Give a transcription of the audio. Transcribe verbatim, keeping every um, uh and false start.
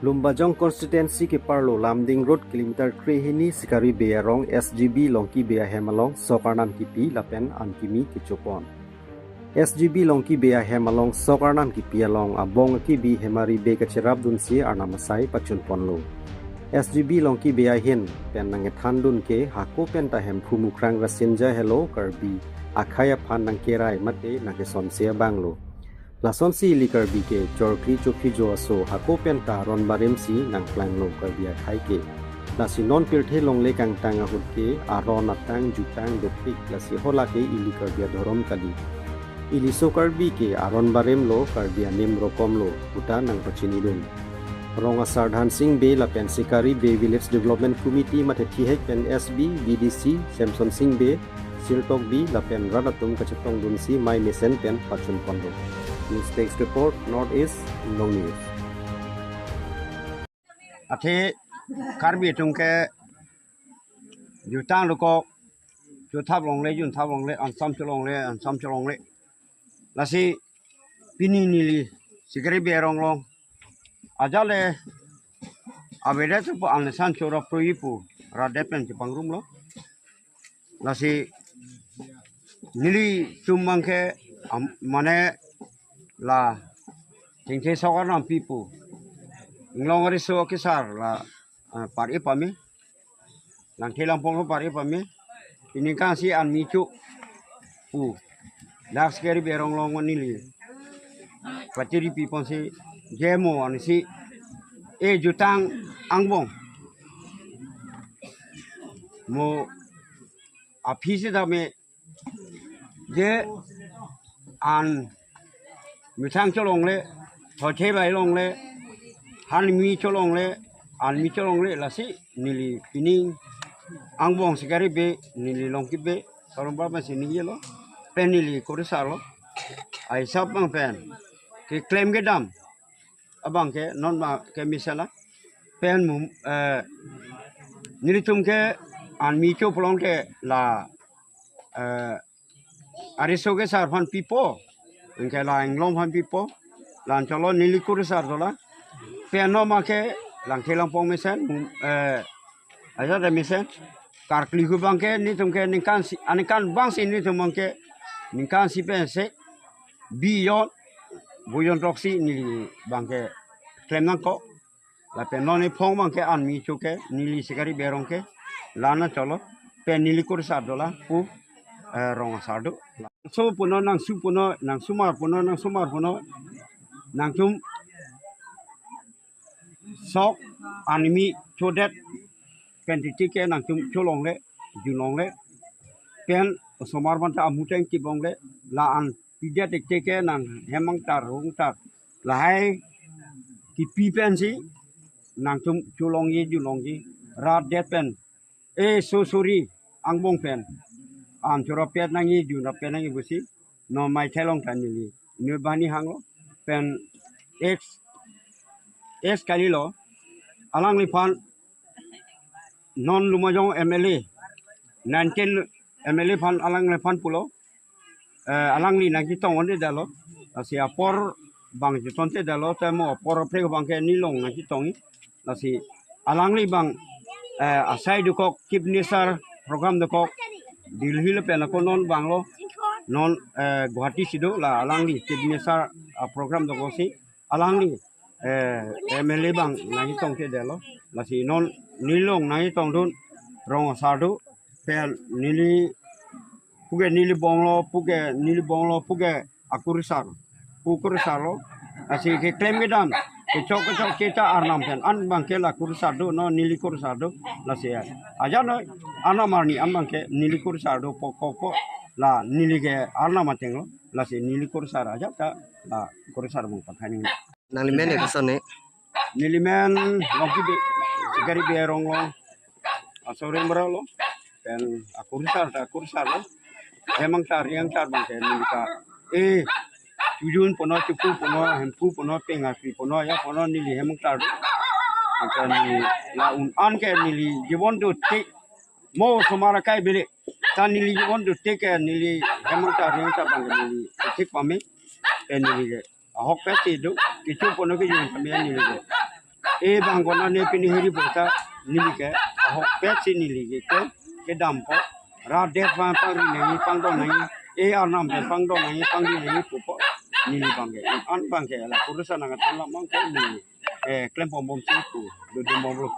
Lumbajong constituency keparlo Lumding Road kilometer krehini Sikari Bey arong S G B Longki Bey ahem along sok arnam kipi lapen an kimi kechopon. S G B Longki Bey ahem along sok arnam kipi along abong akibi Hemari Bey kacherapdunsi arnam asai pachunponlo. S G B Longki Bey ahin pen nangkethandun ke hako penta Hemphu Mukrang Rasinja helo Karbi akhei aphan nangkerai mate nangkesonse abanglo. Lasonsi ili Karbi ke chorkli chophijo aso hako penta aron barimsi nangklanglo Karbi akhei ke. Lasi non pirthe longle kangtang ahut ke aron atang jutang dopik, lasi hala ke ili Karbi adhorom kali. Iliso Karbi ke aron barimlo, Karbi anim rokomlo puta nangpachinidun. Rong asar Dhansing Bey lapen Sikari Bey Village Development Committee mate thihek pen S B, V D C, Samson Sing Bey, Siltok Bey lapen rat atum kachetongdunsi mei mesen pen pachunponlo. News Desk Report, North East Inglong News. Athe Karbi atum ke jutang dokok, juthap longle, junthap longle, ansam cholongle, ansam cholongle. Lasi pini neli Sikari Bey arong along ajat le avedet pu an le san chora proyi pu rat det pen chepangrumlo. Lasi nelitum abangke am-, mane la chingthe sok arnam pi pu Inglong ariso kesar la, ah, par-i pame, Langthe Langpong lo par-i pame. Pini ningkan isi an mi cho pu dak Sikari Bey arong along neli patiri piponsi jemo ansi e jutang angbong mo aphi si dame je an methang cholongle, thothe bai longle, han mi cholongle, an mi cholongle, lasi neli pini angbong Sikari Bey, neli Longki Bey, Sorong Bey pensi neli lo, pen neli kurusarlo, aisap abang pen keklem kedam abangke non abangke mesen la, pen mum, eh, nelitum ke an mi cho pulote la, eh, ariso kesar aphan pipo, anke la Inglong aphan pipo, la-an cholo neli kurusar dola. Pen non abangke Langthe Langpong mesen, mum, eh, ajat mesen. Karkli hu abangke nelitum ke ningkan isi, aningkan abangsi nelitum abangke ningkan isi pensi bijon, bujon throksi neli abangke klem nangkok. Lapen non ephong abangke an mi cho ke neli Sikari Bey arong ke la-an cholo, pen neli kurusar dola pu, eh, rong asar do. Nangso punon, nangsu punon, nangsomar punon, nangsomar punon, nangtum sok an mi chodet pen titi ke nangtum cholongle, junlongle, pen osomar aphanta amu chengkip longle, la-an pidet titi ke nang hem angtar, hung tar, lahai kipi pensi nangtum cholongji, junlongji, rat det pen e so suri angbong pen an chorapet nangji, junrapet nangji pusi non mei thelong ta neli inut banghini hanglo, pen ex, ex kalilo, alangliphan non Lumbajong M L A, nineteen M L A aphan, alangliphan pulo, eh, alangli nangchetong-onde detlo, lasi apor abang chetonte detlo, te mo apor aphrek abangke neli along nangchetongji, lasi alangli abang, eh, asai dokok Chief Minister program dokok, Delhi lapen ako non abanglo, non, eh, Guwahati si do, la alangli Chief Minister, ah, program dokoksi alangli, eh, M L A abang nangchetongte detlo. Lasi non neli along nangchetongdun rong asar do, pen neli puke neli bonglo, puke neli bonglo, puke akurusar, pu kurusarlo. Lasi keklem kedam, kechok kechok keta arnam pen an abangke la kurusar do, non neli kurusar do. Lasi ajat non arnam arni an abangke neli kurusar do, po ko po la neli ke arnam atenglo. Lasi neli kurusar ajat ta la kurusar abang pathai nang. Nangli men ne koson ne? Neli men Longki Bey, Sikari Bey arong along aso ring bra lo. Pen akurusar ta akurusarlo. Hem angtar ring angtar abangke neli ta, eh, chojun punon, chopu punon, Hemphu punon, Pengarpi punon, ya punon neli hem angtar do. Anke neli la-un an ke neli jibon dotik, mo osomar akai bile ta neli jibon dotik ke neli hem angtar ring angtar abangke neli thik pame. Pen neli ke ahok pensi do, kecho punon kejun pame neli ke. E bang konat ne pini heri bota neli ke ahokpet si neli ke ke kedampo. Rat det abang pangri nangji, pangdon nangji. E arnam pen pangdon nangji, pangri nangji pupo. Neli abang ke, an abang ke la kurusar nangkethan lam abang ke neli eh klempon bomsi pu dodun bomlo.